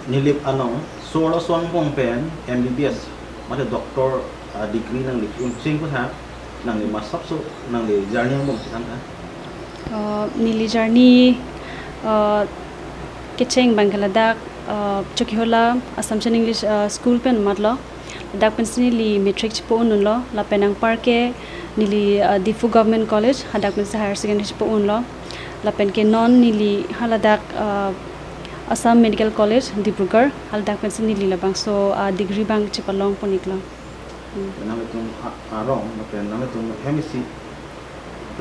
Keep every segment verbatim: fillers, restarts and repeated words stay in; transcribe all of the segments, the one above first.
Nilip anong, solo son bong pen M B B S, mate doctor, ah, degree nangli un cheng ko tha, nangli masap so, nangli journey angbong si than tha. Uh, neli journey, uh, kecheng abang ke ladak, uh, Chokihola Assumption English, uh, School pen matlo. Ladak pensi neli matric chipo unlo, lapen anpar ke neli, uh, Diphu Government College, hadak pensi higher secondary chipo unlo. Lapen ke non neli haladak, uh, Assam Medical College, Dibrugarh, haladak pensi neli labangso, uh, degree abang chipalong pon-iklo. Hmm. Nanglitum a-, arong, lapen nanglitum hem isi.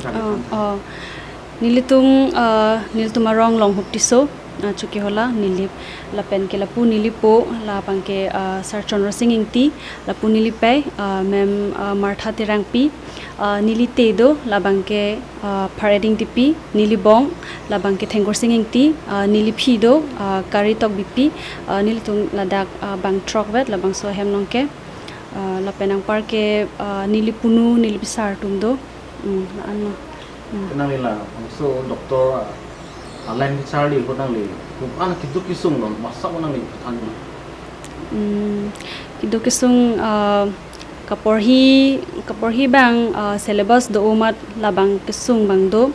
Oh, oh. Nelitum, uh, nelitum arong Longhup Tisso, uh, Chokihola, neli, lapen ke lapu neli po, labang ke, uh, Sir Chandra Sing Ingti, lapu neli pei, uh, Ma'am, uh, Martha Terangpi, uh, neli te do, labang ke, uh, Phareding Tipi, neli bong, labang ke Thengkur Sing Ingti, uh, neli phi do, uh, Kari Tokbipi, uh, nelitum ladak, uh, bang throk vet, labangso ahem along ke, uh, lapen anpar ke, uh, neli punu, neli pisar atum do. Hmm, la-an lo. Hmm. Nangli labangso doctor, ah, alang kecharli ahut nangli, ko-an keduk kesung lo, masap nangli than lo? Hmm, keduk kesung, ah, kaporhi, kaporhi abang, ah, syllabus do amat labang kesung abang do.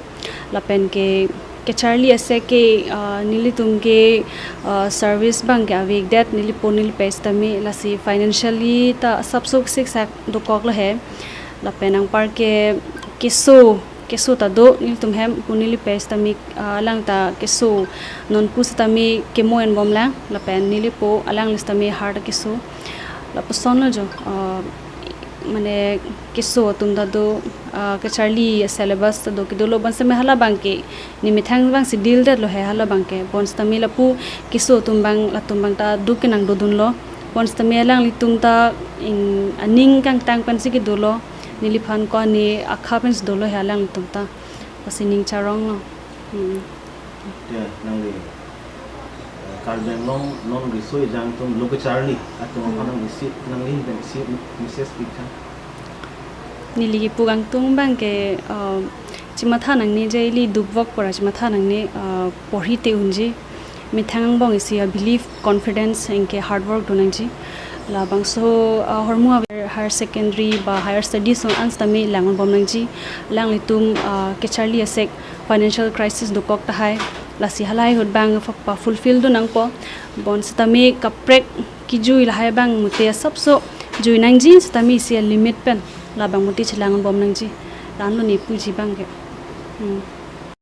Lapen ke kecharli asek ke, ah, nelitum ke, ah, service abang ke avekdet, neli po neli pei sitame, lasi financially ta sapsuk siksak dokok lo he. Lapen anpar ke keso, keso ta do, nelitum hem po neli pei sitame, ah, alang ta keso, non pu sitame kemo enbom lang, lapen neli po alangli sitame heart keso. Lapuson lo jo, ah, mane keso atum ta do, ah, kecharli syllabus ta do, kedo lo bonsitame halabang ke, ne methang abang si deal det lo he halabang ke, bonsitame lapu keso atum abang, latum abang ta duk kenang dodun lo. Bonsitame alanglitum ta in aning kangtang pensi kedo lo, neliphan ko ne akha pensi dolo he alanglitum ta. Lasi ning charong lo. Hmm. Ya, nangli, eh, Karbi Anglong non riso ejang atum lo kecharli atum, hmm, aphan nangli si, nangli pen isi message pitha. Neli kepu kangtung abang ke, eh, chimatha nangne je ili dukvok pora chimatha nangne, eh, porhi te unji. Methang angbong isi a-belief, confidence, anke hard work do nangji. Labangso, ah, ahormu aver higher secondary ba higher studies along an sitame lang-un bom nangji. Alanglitum, ah, kecharli asek financial crisis dokok tahai. Lasi halahai ahut abang pa-, pa-fulfill do nangpo. Bonsitame kaprek kejui lahai abang mute asapso jui nangji, sitame isi a-limit pen labang mute chelang-un bom nangji. La-an lo ne puji abang ke. Hmm.